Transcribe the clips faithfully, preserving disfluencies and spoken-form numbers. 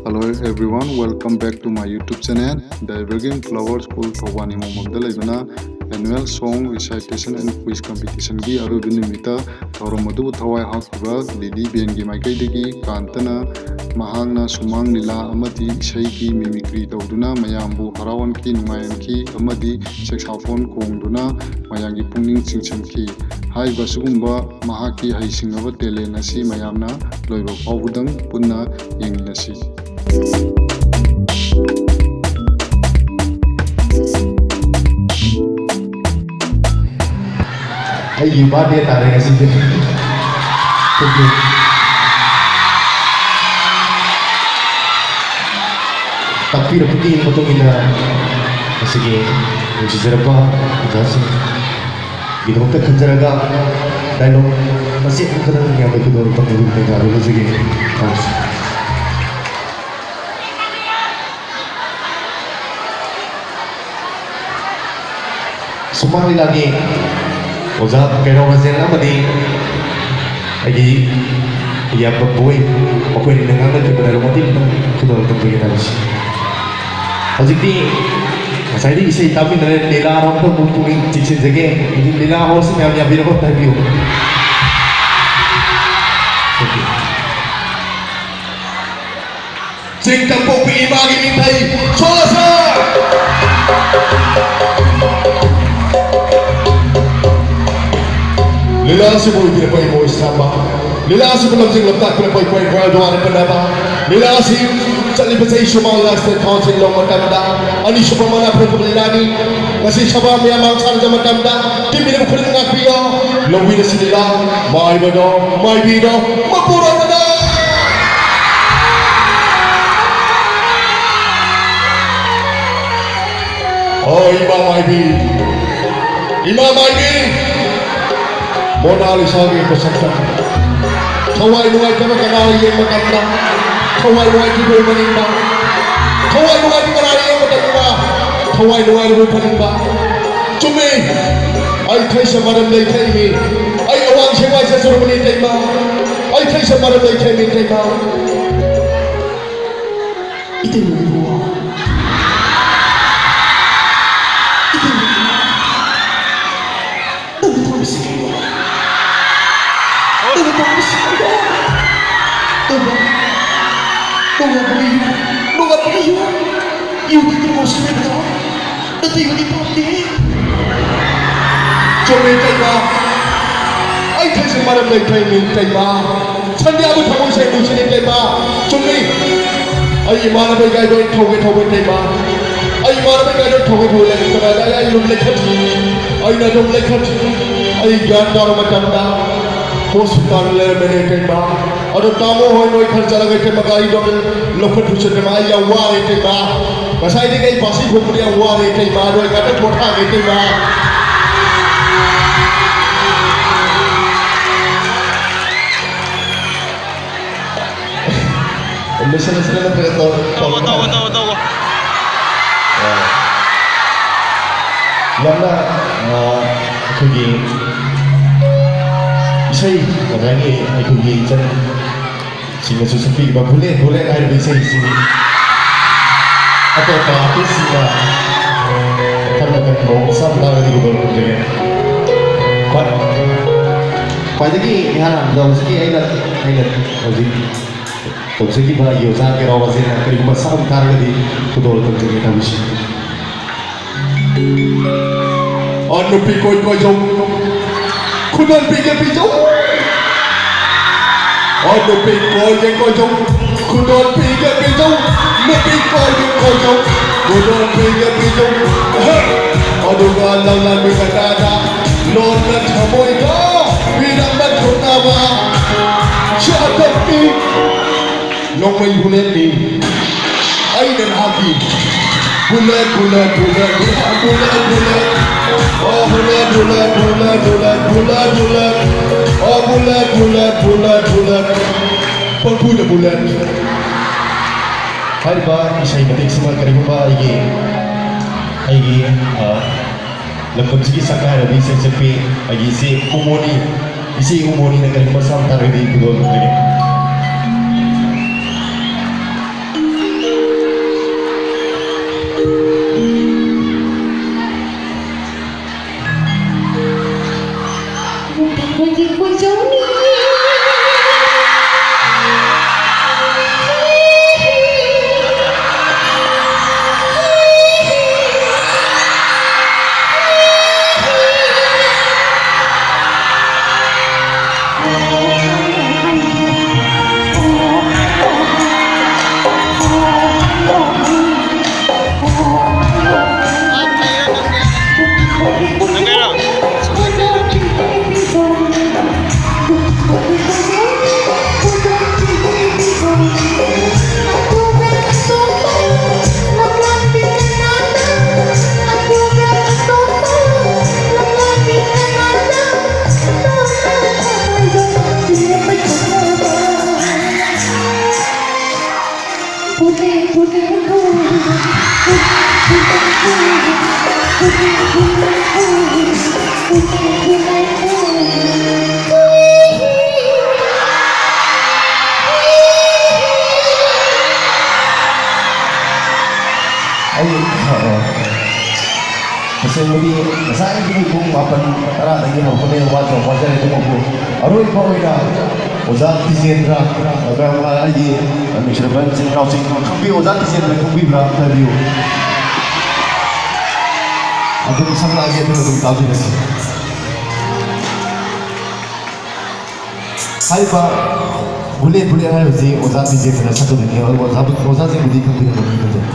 Hello everyone, welcome back to my YouTube channel, The Evergreen Flower School, Thoubal ꯅꯤꯉꯣꯝꯕꯝꯗ ꯂꯩꯕꯅ annual song recitation and quiz competitionꯒꯤ ꯑꯔꯣꯏꯕ ꯅꯨꯃꯤꯠꯇ ꯊꯧꯔꯝ ꯑꯗꯨꯕꯨ ꯊꯋꯥꯏ ꯍꯥꯞꯈꯤꯕ ꯂꯤꯂꯤ ꯕꯦꯟꯒꯤ ꯃꯥꯏꯀꯩꯗꯒꯤ ꯀꯥꯟꯇꯅ ꯃꯍꯥꯛꯅ ꯁꯨꯃꯥꯡ ꯂꯤꯂꯥ ꯑꯃꯗꯤ ꯏꯁꯩꯒꯤ mimicry ꯇꯧꯗꯨꯅ ꯃꯌꯥꯝꯕꯨ ꯍꯔꯥꯎꯍꯟꯈꯤ, ꯅꯨꯡꯉꯥꯏꯍꯟꯈꯤ ꯑꯃꯗꯤ saxophone ꯈꯣꯡꯗꯨꯅ ꯃꯌꯥꯝꯒꯤ ꯄꯨꯛꯅꯤꯡ ꯆꯤꯡꯁꯤꯟꯈꯤ꯫ ꯍꯥꯏꯔꯤꯕ ꯑꯁꯤꯒꯨꯝꯕ ꯃꯍꯥꯛꯀꯤ ꯍꯩꯁꯤꯡꯉꯕ talent ꯑꯁꯤ ꯃꯌꯥꯝꯅ ꯂꯣꯏꯕ ꯐꯥꯎꯕꯗꯪ ꯄꯨꯟꯅ ꯌꯦꯡꯃꯤꯟꯅꯁꯤ꯫ ꯑꯩꯒꯤ birthday ꯇꯥꯔꯦ ꯉꯁꯤꯁꯦ꯫ Thank you꯫ ꯇꯥꯛꯄꯤꯔꯛꯄꯒꯤ ꯃꯇꯨꯡ ꯏꯟꯅ ꯉꯁꯤꯒꯤ ꯅꯨꯡꯁꯤꯖꯔꯕ ꯑꯣꯖꯥꯁꯤꯡꯒꯤꯗꯃꯛꯇ ꯈꯟꯖꯔꯒ dialogue ꯃꯆꯦꯠ ꯑꯃꯈꯛꯇꯪ ꯃꯌꯥꯝꯗ ꯈꯨꯗꯣꯜ ꯇꯝꯖꯕꯒꯤ ꯇꯥꯟꯖꯥ ꯑꯗꯨ ꯂꯧꯖꯒꯦ꯫ ꯁꯨꯃꯥꯡ ꯂꯤꯂꯥꯒꯤ ꯑꯣꯖꯥ ꯀꯩꯔꯥꯎ ꯔꯥꯖꯦꯟ ꯑꯃꯗꯤ ꯑꯩꯒꯤ ꯏꯌꯥꯝꯕ ꯕꯣꯏ, ꯃꯈꯣꯏ ꯑꯅꯤꯅ ꯉꯥꯡꯅꯈꯤꯕꯗ ꯃꯇꯦꯛ ꯈꯤꯇꯪ ꯈꯨꯗꯣꯜ ꯇꯝꯖꯒꯦ ꯇꯧꯕꯁꯤ꯫ ꯍꯧꯖꯤꯛꯇꯤ ꯉꯁꯥꯏꯗꯤ ꯏꯁꯩ ꯇꯥꯃꯤꯟꯅꯔꯦ, ꯂꯤꯂꯥꯔꯣꯝꯗ ꯑꯃꯨꯛ ꯄꯨꯛꯅꯤꯡ ꯆꯤꯡꯁꯤꯟꯖꯒꯦ꯫ ꯍꯧꯖꯤꯛ ꯂꯤꯂꯥ ꯍꯧꯔꯁꯤ, ꯃꯌꯥꯝ ꯌꯥꯕꯤꯔꯣ, ꯍꯥꯏꯕꯤꯌꯨ꯫ ꯆꯤꯡ ꯀꯥꯡꯄꯣꯛꯄꯤ ꯏꯃꯥꯒꯤ ꯃꯤꯡꯊꯩ ꯁꯣꯜꯂꯁꯦ꯫ ꯂꯤꯂꯥ ꯑꯁꯤꯕꯨ ꯏꯕꯤꯔꯛꯄ ꯏꯃꯣꯏ ꯁꯥꯝꯕ, ꯂꯤꯂꯥ ꯑꯁꯤꯕꯨ ꯂꯝꯖꯤꯡ ꯂꯝꯇꯥꯛꯄꯤꯔꯛꯄ ꯑꯩꯈꯣꯏ ꯒ꯭ꯔꯥꯟ ꯗꯨꯋꯥꯔ ꯄꯟꯅꯕ, ꯂꯤꯂꯥ ꯑꯁꯤ ꯆꯠꯂꯤꯕ ꯆꯍꯤ ꯁꯨꯃꯥꯡ ꯂꯥꯁꯇ ꯊꯥꯎꯁꯤꯡ ꯂꯧꯕ ꯃꯇꯝꯗ ꯑꯅꯤꯁꯨꯕ ꯃꯅꯥ ꯐꯪꯕ ꯂꯤꯂꯥꯅꯤ꯫ ꯉꯁꯤ ꯁꯚꯥ ꯃꯌꯥꯝ ꯃꯥꯡ ꯁꯥꯟꯅꯖ ꯃꯇꯝꯗ ꯇꯤꯝꯕꯤꯅꯕ ꯈꯨꯗꯤꯡ ꯉꯥꯛꯄꯤꯌꯣ꯫ ꯂꯧꯕꯤꯔꯁꯤ ꯂꯤꯂꯥ ꯃꯥꯏꯕꯗꯣ ꯃꯥꯏꯕꯤꯗꯣ ꯃꯄꯨꯔꯣꯏꯕꯗ꯫ ꯑꯣ ꯏꯃꯥ ꯃꯥꯏꯕꯤ, ꯏꯃꯥ ꯃꯥꯏꯕꯤ, ꯃꯣꯅꯥꯂꯤꯁꯥꯒꯤ ꯃꯁꯛꯇ ꯊꯋꯥꯏ ꯅꯨꯡꯉꯥꯏꯇꯕ ꯀꯅꯥꯅ ꯌꯦꯡꯕ ꯉꯝꯕ? ꯊꯋꯥꯏ ꯅꯨꯡꯉꯥꯏꯇꯕ ꯃꯅꯤꯡꯕ, ꯊꯋꯥꯏ ꯅꯨꯡꯉꯥꯏꯇꯕ ꯀꯅꯥꯅ ꯌꯦꯡꯕ ꯉꯝꯕ? ꯊꯋꯥꯏ ꯅꯨꯡꯉꯥꯏꯔꯕ ꯐꯅꯤꯡꯕ꯫ ꯆꯨꯝꯃꯤ, ꯑꯩ ꯊꯩꯁ ꯃꯔꯝ ꯂꯩꯊꯩꯅꯤ꯫ ꯑꯩ ꯑꯋꯥꯡ ꯁꯦꯡꯃꯥꯏ ꯆꯠꯆꯔꯨꯕꯅꯤ ꯏꯇꯩꯃ꯫ ꯑꯩ ꯊꯩꯁ ꯃꯔꯝ ꯂꯩꯊꯩꯅꯤ ꯏꯇꯩꯃ꯫ ꯀꯩꯅꯣꯅꯦ ꯏꯕꯨꯡꯉꯣ? ꯀꯩꯅꯣꯅꯦ? ꯅꯪꯅ ꯇꯧꯔꯤꯁꯤ ꯀꯩꯅꯣ? ꯅꯪꯅ ꯇꯧꯔꯤꯁꯤ ꯀꯩꯅꯣ? ꯅꯣꯡꯉꯥꯟꯕꯒ ꯌꯨ, ꯅꯣꯡꯉꯥꯟꯕꯒ ꯌꯨ, ꯌꯨ ꯊꯛꯇꯅ ꯉꯥꯎꯁꯤꯟꯅꯕꯗꯣ ꯅꯇꯩꯃꯗꯤ ꯄꯥꯝꯗꯦ꯫ ꯆꯨꯝꯃꯤ ꯏꯇꯩꯃ꯫ ꯑꯩ ꯊꯛꯏꯁꯦ ꯃꯔꯝ ꯂꯩꯇ꯭ꯔꯦ ꯏꯇꯩꯃ꯫ ꯁꯟꯗ꯭ꯌꯥꯕꯨ ꯊꯃꯣꯏ ꯁꯦꯡꯅ ꯅꯨꯡꯁꯤꯅ ꯏꯇꯩꯃ꯫ ꯆꯨꯝꯃꯤ꯫ ꯑꯩ ꯏꯃꯥꯟꯅꯕ ꯏꯀꯥꯏꯗꯣ ꯑꯩ ꯊꯧꯒꯦ ꯊꯧꯕ ꯏꯇꯩꯃ꯫ ꯑꯩ ꯏꯃꯥꯟꯅꯕ ꯏꯀꯥꯏꯗꯣ ꯊꯧꯒꯦ ꯊꯧꯕ ꯂꯩ꯫ ꯀꯗꯥꯏꯗ ꯑꯩ ꯑꯗꯨꯝ ꯂꯩꯈꯠ꯫ ꯑꯩꯅ ꯑꯗꯨꯝ ꯂꯩꯈꯠ꯫ ꯑꯩ ꯒ꯭ꯌꯥꯟ ꯇꯥꯔꯕ ꯃꯇꯝꯗ ꯍꯣꯁꯄꯤꯇꯥꯜ ꯂꯩꯔꯝꯃꯦꯅꯦ ꯏꯇꯩꯃ꯫ ꯑꯗꯣ ꯇꯥꯃꯣ ꯍꯣꯏ ꯅꯣꯏ ꯈꯔ ꯆꯠꯂꯒ ꯏꯇꯩꯃ ꯒꯥꯔꯤꯗꯣ ꯑꯃꯨꯛ ꯂꯧꯈꯠꯄꯤꯁꯨ ꯏꯇꯩꯃ꯫ ꯑꯩ ꯌꯥꯝ ꯋꯥꯔꯦ ꯏꯇꯩꯃ꯫ ꯉꯁꯥꯏꯗꯒꯤ ꯑꯩ ꯕꯥꯁꯤ ꯈꯣꯡꯕꯗ ꯌꯥꯝ ꯋꯥꯔꯦ ꯏꯇꯩꯃ꯫ ꯑꯗꯣ ꯑꯩ ꯉꯥꯛꯇꯪ ꯄꯣꯊꯥꯒꯦ ꯏꯇꯩꯃ꯫ ꯂꯣꯏꯁꯤꯜꯂꯁꯤꯔ ꯅꯠꯇ꯭ꯔꯒ ꯇꯧ-, ꯇꯧꯕ ꯇꯧꯋꯣ, ꯇꯥꯔꯦ? ꯇꯧꯋꯣ, ꯇꯧꯋꯣ꯫ ꯑ, ꯌꯥꯝꯅ, ꯑ, ꯑꯩꯈꯣꯏꯒꯤ ꯏꯁꯩ ꯉꯁꯥꯏꯒꯤ ꯑꯩꯈꯣꯏꯒꯤ ꯏꯆꯟꯁꯤꯡꯅꯁꯨ ꯁꯛꯄꯤꯕ ꯕꯨꯂꯦꯠ ꯕꯨꯂꯦꯠ ꯍꯥꯏꯔꯤꯕ ꯏꯁꯩꯁꯤ ꯑꯇꯣꯞꯄ ꯑꯥꯔꯇꯤꯁꯁꯤꯡꯅ ꯃꯈꯜ ꯃꯈꯜ ꯃꯑꯣꯡ ꯃꯁꯥ ꯃꯁꯥꯒꯗꯤ ꯈꯨꯗꯣꯜ ꯇꯝꯖꯒꯦ꯫ ꯈ꯭ꯋꯥꯏ-, ꯈ꯭ꯋꯥꯏꯗꯒꯤ ꯏꯍꯥꯟ ꯍꯥꯟꯕꯗ ꯍꯧꯖꯤꯛꯀꯤ ꯑꯩꯅ, ꯑꯩꯅ ꯍꯧꯖꯤꯛ ꯇꯧꯖꯈꯤꯕ ꯑꯩꯒꯤ ꯑꯣꯖꯥ ꯀꯦꯔꯥꯎ ꯑꯁꯤꯅ ꯀꯔꯤꯒꯨꯝꯕ ꯁꯛꯂꯝ ꯇꯥꯔꯒꯗꯤ ꯈꯨꯗꯣꯜ ꯇꯝꯖꯒꯦ ꯇꯧꯔꯤꯁꯤ꯫ ꯑꯣ ꯅꯨꯄꯤ ꯀꯣꯏ ꯀꯣꯏꯖꯧ, ꯈꯨꯗꯣꯜ ꯄꯤꯒꯦ ꯄꯤꯖꯧ꯫ ꯑꯣ ꯅꯨꯄꯤ ꯀꯣꯏꯒꯦ ꯀꯣꯏꯖꯧ, ꯈꯨꯗꯣꯜ ꯄꯤꯒꯦ ꯄꯤꯖꯧ꯫ ꯅꯨꯄꯤ ꯀꯣꯏꯒꯦ ꯀꯣꯏꯖꯧ, ꯈꯨꯗꯣꯜ ꯄꯤꯒꯦ ꯄꯤꯖꯧ꯫ ꯍꯦ! ꯑꯗꯨꯒ ꯂꯧꯅꯕꯤ ꯀꯅꯥꯗ ꯂꯣꯟꯅ ꯊꯃꯣꯏꯗ ꯄꯤꯔꯝꯕ ꯊꯧꯅꯕ ꯁꯤ ꯑꯇꯞꯄꯤ꯫ ꯅꯣꯡꯃꯩ ꯕꯨꯂꯦꯠꯅꯤ꯫ ꯑꯩꯅ ꯅꯍꯥꯛꯀꯤ bullet, bullet, bullet, bullet, bullet, bullet. ꯑꯣ, bullet, bullet, bullet, bullet, bullet, bullet. ꯑꯣ, ꯕꯨꯂꯦꯠ, ꯕꯨꯂꯦꯠ, ꯕꯨꯂꯦꯠ, ꯕꯨꯂꯦꯠ꯫ ꯄꯪꯐꯨꯗ ꯕꯨꯂꯦꯠ꯫ ꯍꯥꯏꯔꯤꯕ ꯏꯁꯩ ꯃꯇꯦꯛꯁꯤꯃ ꯀꯔꯤꯒꯨꯝꯕ ꯑꯩꯒꯤ, ꯑꯩꯒꯤ, ꯑ, ꯂꯝꯗꯝꯁꯤꯒꯤ ꯁꯛꯅꯥꯏꯔꯕꯤ ꯏꯁꯩ ꯁꯛꯄꯤ ꯑꯩꯒꯤ ꯏꯆꯦ ꯎꯃꯣꯅꯤ, ꯏꯆꯦ ꯎꯃꯣꯅꯤꯅ ꯀꯔꯤꯒꯨꯝꯕ ꯁꯛꯂꯝ ꯇꯥꯔꯒꯗꯤ ꯈꯨꯗꯣꯜ ꯇꯝꯖꯒꯦ꯫ ꯑꯩ, ꯑ, ꯑ, ꯇꯁꯦꯡꯕꯗꯤ ꯉꯁꯥꯏꯗꯒꯤ ꯄꯨꯡ ꯃꯥꯄꯟ ꯇꯔꯥꯗꯒꯤ ꯍꯧꯔꯛꯄꯅꯦ, ꯋꯥꯠꯇꯕ ꯋꯥꯖꯔꯦ ꯑꯗꯨꯕꯨ ꯑꯔꯣꯏꯕ ꯑꯣꯏꯅ ꯑꯣꯖꯥ ꯇꯤꯖꯦꯟꯗ꯭ꯔ, ꯑꯗꯨꯒ ꯑꯩꯒꯤ ꯅꯨꯡꯁꯤꯔꯕ ꯏꯆꯤꯟ ꯏꯅꯥꯎꯁꯤꯡ ꯈꯪꯕꯤ-, ꯑꯣꯖꯥ ꯇꯤꯖꯦꯟꯗ꯭ꯔ ꯈꯪꯕꯤꯕ꯭ꯔꯥ ꯑꯝꯇ ꯍꯥꯏꯕꯤꯌꯨ꯫ ꯑꯗꯨꯝ ꯁꯛꯂꯛꯑꯒꯦ, ꯑꯗꯨꯒ ꯑꯗꯨꯝ ꯇꯥꯕꯤꯔꯁꯤ꯫ ꯍꯥꯏꯔꯤꯕ ꯕꯨꯂꯦꯠ ꯕꯨꯂꯦꯠ ꯍꯥꯏꯔꯤꯕꯁꯤ ꯑꯣꯖꯥ ꯇꯤꯖꯦꯟꯗ꯭ꯔꯅ ꯁꯛꯀꯗꯣꯏꯅꯤ꯫ ꯑꯣꯖꯥ, ꯑꯣꯖꯥꯁꯤꯡꯕꯨꯗꯤ ꯈꯪꯕꯤꯔꯝꯒꯅꯤ ꯈꯟꯖꯩ꯫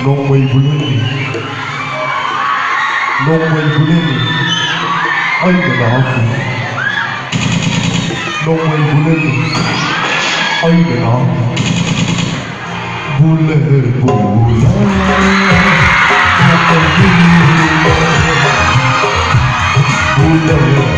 ꯅꯣꯡꯃꯩ ꯕꯨꯂꯦꯠꯅꯤ꯫ ꯅꯣꯡꯃꯩ ꯕꯨꯂꯦꯠꯅꯤ꯫ ꯑꯩꯅ ꯅꯍꯥꯛꯄꯨ꯫ ꯅꯣꯡꯃꯩ ꯕꯨꯂꯦꯠꯅꯤ꯫ ꯑꯩꯅ ꯅꯍꯥꯛꯄꯨ꯫ Bullet, bullet. ꯕꯨꯂꯦꯠ꯫